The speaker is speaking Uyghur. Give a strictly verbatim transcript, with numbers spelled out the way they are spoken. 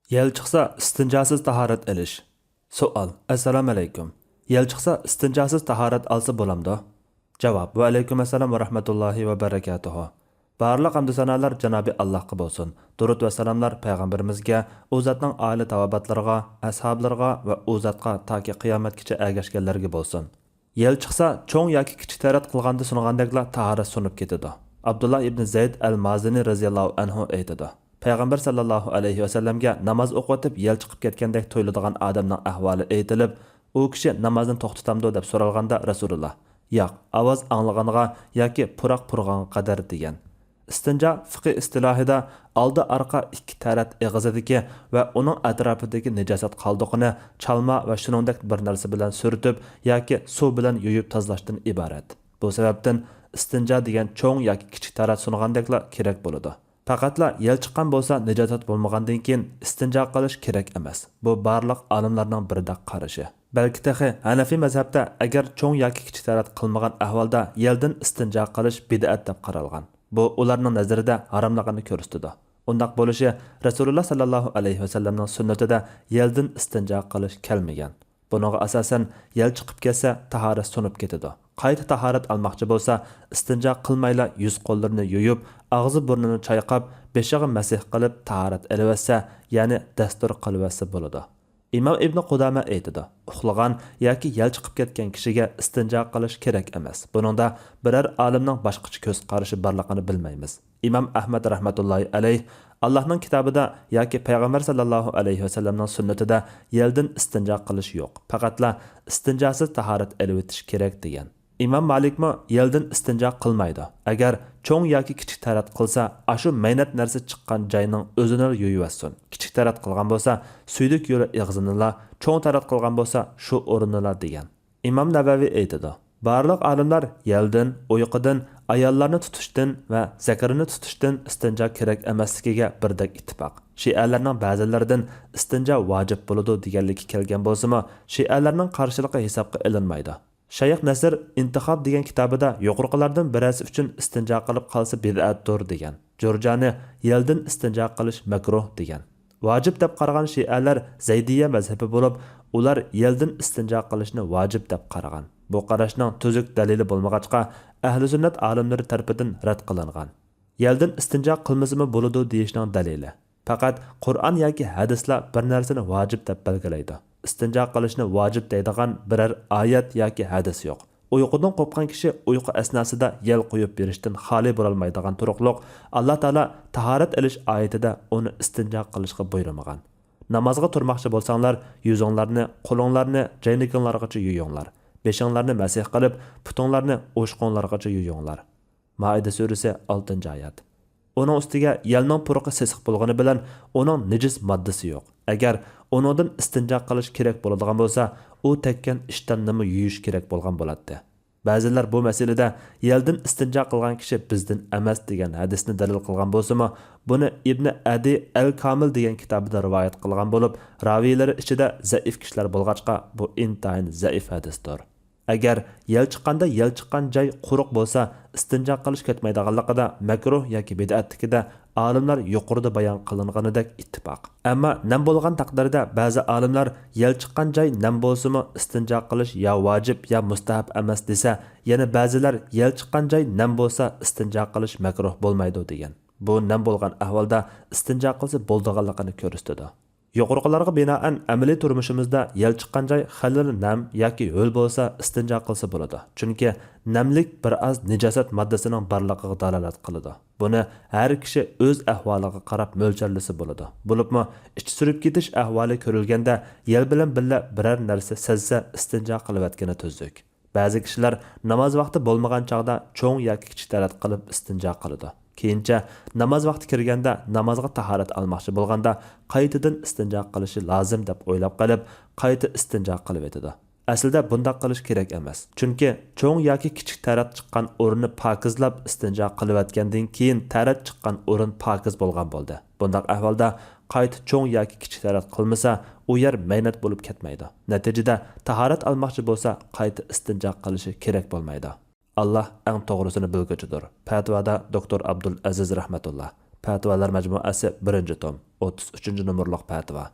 يەل چىقسا ئىستىنجاسىز تاھارەت ئېلىش. سوئال: ئەسسالامۇئەلەيكۇم. يەل چىقسا ئىستىنجاسىز تاھارەت ئالسا بولامدۇ؟ جاۋاب: ۋەئەلەيكۇم ئەسسالام ۋە رەھمەتۇللاھى ۋە بەرىكاتۇھۇ. بارلىق ھەمدۇ سانالار جانابى ئاللاھقا بولسۇن. دۇرۇت ۋە سالاملار پەيغەمبىرىمىزگە، ئۇ زاتنىڭ ئائىلە تاۋابىئاتلىرىغا، ئەسھابلىرىغا ۋە ئۇ زاتقا تاكى قىيامەتكىچە ئەگەشكەنلەرگە بولسۇن. يەل چىقسا، چوڭ ياكى كىچىك تەرەت قىلغاندا سۇنغاندەكلا تاھارەت سۇنۇپ كېتىدۇ. ئابدۇللا ئىبنى زەيد ئەل مازىنى رەزىياللاھۇ ئەنھۇ ئېيتىدۇ: پەيغەمبەر ساللاللاھۇ ئەلەيھى ۋەسەللەمگە ناماز ئوقۇۋېتىپ يەل چىقىپ كەتكەندەك تۇيۇلىدىغان ئادەمنىڭ ئەھۋالى ئېيتىلىپ، ئۇ كىشى نامازنى توختىتامدۇ دەپ سورالغاندا رەسۇلۇللا: ياق، ئاۋاز ئاڭلىغانغا ياكى پۇراق پۇرىغانغا قەدەر، دېگەن. ئىستىنجا فىقھىي ئىستىلاھىدا ئالدى ئارقا ئىككى تەرەت ئېغىزىدىكى ۋە ئۇنىڭ ئەتراپىدىكى نىجاسەت قالدۇقىنى چالما ۋە شۇنىڭدەك بىر نەرسە بىلەن سۈرتۈپ ياكى سۇ بىلەن يۇيۇپ تازىلاشتىن ئىبارەت. بۇ سەۋەبتىن ئىستىنجا دېگەن چوڭ ياكى كىچىك تەرەت سۇنغاندەكلا كېرەك بولىدۇ. پەقەتلا يەل چىققان بولسا نىجاسەت بولمىغاندىن كېيىن ئىستىنجا قىلىش كېرەك ئەمەس. بۇ بارلىق ئالىملارنىڭ بىردەك قارىشى. بەلكى تېخى ھەنەفىي مەزھەپتە ئەگەر چوڭ ياكى كىچىك تەرەت قىلمىغان ئەھۋالدا يەلدىن ئىستىنجا قىلىش بىدئەت دەپ قارالغان. بۇ ئۇلارنىڭ نەزىرىدە ھاراملىقىنى كۆرسىتىدۇ. ئۇنداق بولۇشى رەسۇلۇللا ساللاللاھۇ ئەلەيھى ۋەسەللەمنىڭ سۈننىتىدە يەلدىن ئىستىنجا قىلىش كەلمىگەن. بۇنىڭغا ئاساسەن، يەل چىقىپ كەتسە تاھارەت سۇنۇپ كېتىدۇ. قايتا تاھارەت ئالماقچى بولسا، ئىستىنجا قىلمايلا يۈز قوللىرىنى يۇيۇپ، ئاغزى بۇرنىنى چايقاپ، بېشىغا مەسىھ قىلىپ تاھارەت ئېلىۋەتسە، يەنى دەستۇر قىلىۋەتسە بولىدۇ. ئىمام ئىبنى قۇدامە ئېيتىدۇ: ئۇخلىغان ياكى يەل چىقىپ كەتكەن كىشىگە ئىستىنجا قىلىش كېرەك ئەمەس. بۇنىڭدا بىرەر ئالىمنىڭ باشقىچە كۆز قارىشى بارلىقىنى بىلمەيمىز. ئىمام ئەھمەد رەھمەتۇللاھى ئەلەيھ: ئاللاھنىڭ كىتابىدا ياكى پەيغەمبەر ساللاللاھۇ ئەلەيھى ۋەسەللەمنىڭ سۈننىتىدە يەلدىن ئىستىنجا قىلىش يوق، پەقەتلا ئىستىنجاسىز تاھارەت ئېلىۋېتىش كېرەك، دېگەن. ئىمام مالىكمۇ يەلدىن ئىستىنجا قىلمايدۇ. ئەگەر چوڭ ياكى كىچىك تەرەت قىلسا، ئاشۇ مەينەت نەرسە چىققان جاينىڭ ئۆزىنىلا يۇيۇۋەتسۇن. كىچىك تەرەت قىلغان بولسا، سۈيدۈك يولى ئېغىزىنىلا، چوڭ تەرەت قىلغان بولسا، شۇ ئورۇننىلا، دېگەن. ئىمام نەۋەۋى ئېيتىدۇ: بارلىق ئالىملار يەلدىن، ئۇيقۇدىن، ئاياللارنى تۇتۇشتىن ۋە زەكىرىنى تۇتۇشتىن ئىستىنجا كېرەك ئەمەسلىكىگە بىردەك ئىتتىپاق. شىئەلەرنىڭ بەزىلىرىدىن ئىستىنجا ۋاجىپ بولىدۇ دېگەنلىكى كەلگەن بولسىمۇ، شىئەلەرنىڭ قارشىلىقى ھېسابقا ئېلىنمايدۇ. شەيخ نەسىر ئىنتىخاب دېگەن كىتابىدا يۇقىرىقىلاردىن بىرەرسى ئۈچۈن ئىستىنجا قىلىپ قالسا بىدئەتتۇر، دېگەن. جۇرجانى يەلدىن ئىستىنجا قىلىش مەكرۇھ، دېگەن. ۋاجىپ دەپ قارىغان شىئەلەر زەيدىيە مەزھىپى بولۇپ، ئۇلار يەلدىن ئىستىنجا قىلىشنى ۋاجىپ دەپ قارىغان. بۇ قاراشنىڭ تۈزۈك دەلىلى بولمىغاچقا، ئەھلى سۈننەت ئالىملىرى تەرىپىدىن رەت قىلىنغان. يەلدىن ئىستىنجا قىلمىسىمۇ بولىدۇ دېيىشنىڭ دەلىلى. پەقەت قۇرئان ياكى ھەدىسلا بىر نەرسىنى ۋاجىپ دەپ بەلگىلەيدۇ. ئىستىنجا قىلىشنى ۋاجىپ دەيدىغان بىرەر ئايەت ياكى ھەدىس يوق. ئۇيقۇدىن قوپقان كىشى ئۇيقۇ ئەسناسىدا يەل قويۇپ بېرىشتىن خالىي بولالمايدىغان تۇرۇقلۇق، ئاللا تائالا تاھارەت ئېلىش ئايىتىدە ئۇنى ئىستىنجا قىلىشقا بۇيرۇمىغان. نامازغا تۇرماقچى بولساڭلار، يۈزۈڭلارنى، قولۇڭلارنى جەينىكىڭلارغىچە يۇيۇڭلار. بېشىڭلارنى مەسىھ قىلىپ، پۇتۇڭلارنى ئوشقوڭلارغىچە يۇيۇڭلار. مائىدە سۈرىسى، ئالتىنچى ئايەت. ئۇنىڭ ئۈستىگە يەلنىڭ پۇرىقى سېسىق بولغىنى بىلەن ئۇنىڭ نىجىس ماددىسى يوق. ئەگەر ئۇنىڭدىن ئىستىنجا قىلىش كېرەك بولىدىغان بولسا، ئۇ تەگكەن ئىشتاننىمۇ يۇيۇش كېرەك بولغان بولاتتى. بەزىلەر بۇ مەسىلىدە يەلدىن ئىستىنجا قىلغان كىشى بىزدىن ئەمەس دېگەن ھەدىسنى دەلىل قىلغان بولسىمۇ، بۇنى ئىبنى ئەدى ئەل كامىل دېگەن كىتابىدا رىۋايەت قىلغان بولۇپ، راۋىيلىرى ئىچىدە زەئىف كىشىلەر بولغاچقا، بۇ ئىنتايىن زەئىف ھەدىستۇر. ئەگەر يەل چىققاندا يەل چىققان جاي قۇرۇق بولسا، ئىستىنجا قىلىش كەتمەيدىغانلىقىدا مەكرۇھ ياكى بىدئەتلىكىدە ئالىملار يۇقىرىدا بايان قىلىنغىنىدەك ئىتتىپاق. ئەمما نەم بولغان تەقدىردە بەزى ئالىملار يەل چىققان جاي نەم بولسىمۇ ئىستىنجا قىلىش يا ۋاجىپ يا مۇستەھەب ئەمەس دېسە، يەنە بەزىلەر يەل چىققان جاي نەم بولسا ئىستىنجا قىلىش مەكرۇھ بولمايدۇ دېگەن. بۇ نەم بولغان ئەھۋالدا ئىستىنجا قىلسا بولىدىغانلىقىنى كۆرسىتىدۇ. يۇقىرىقىلارغا بىنائەن، ئەمەلىي تۇرمۇشىمىزدا يەل چىققان جاي خېلىلا نەم ياكى ھۆل بولسا ئىستىنجا قىلسا بولىدۇ. چۈنكى نەملىك بىر ئاز نىجاسەت ماددىسىنىڭ بارلىقىغا دالالەت قىلىدۇ. بۇنى ھەر كىشى ئۆز ئەھۋالىغا قاراپ مۆلچەرلىسە بولىدۇ. بولۇپمۇ ئىچ سۈرۈپ كېتىش ئەھۋالى كۆرۈلگەندە يەل بىلەن بىللە بىرەر نەرسە سەزسە ئىستىنجا قىلىۋەتكىنى تۈزۈك. بەزى كىشىلەر ناماز ۋاقتى بولمىغان چاغدا چوڭ ياكى كىچىك تەرەت قىلىپ ئىستىنجا قىلىدۇ. كېيىنچە ناماز ۋاقتى كىرگەندە نامازغا تاھارەت ئالماقچى بولغاندا قايتىدىن ئىستىنجا قىلىشى لازىم دەپ ئويلاپ قېلىپ قايتا ئىستىنجا قىلىۋېتىدۇ. ئەسلىدە بۇنداق قىلىش كېرەك ئەمەس. چۈنكى چوڭ ياكى كىچىك تەرەت چىققان ئورۇننى پاكىزلاپ ئىستىنجا قىلىۋەتكەندىن كېيىن تەرەت چىققان ئورۇن پاكىز بولغان بولدى. بۇنداق ئەھۋالدا قايتا چوڭ ياكى كىچىك تەرەت قىلمىسا، ئۇ يەر مەينەت بولۇپ كەتمەيدۇ. نەتىجىدە تاھارەت ئالماقچى بولسا قايتا ئىستىنجا قىلىشى كېرەك بولمايدۇ. ئاللا ئەڭ توغرىسىنى بىلگۈچىدۇر. پەتىۋادا دوكتور ئابدۇل ئەزىز رەھمەتۇللا. پەتىۋالار مەجمۇئەسى، بىرىنچى توم، ئوتتۇز ئۈچىنچى نومۇرلۇق پەتىۋا.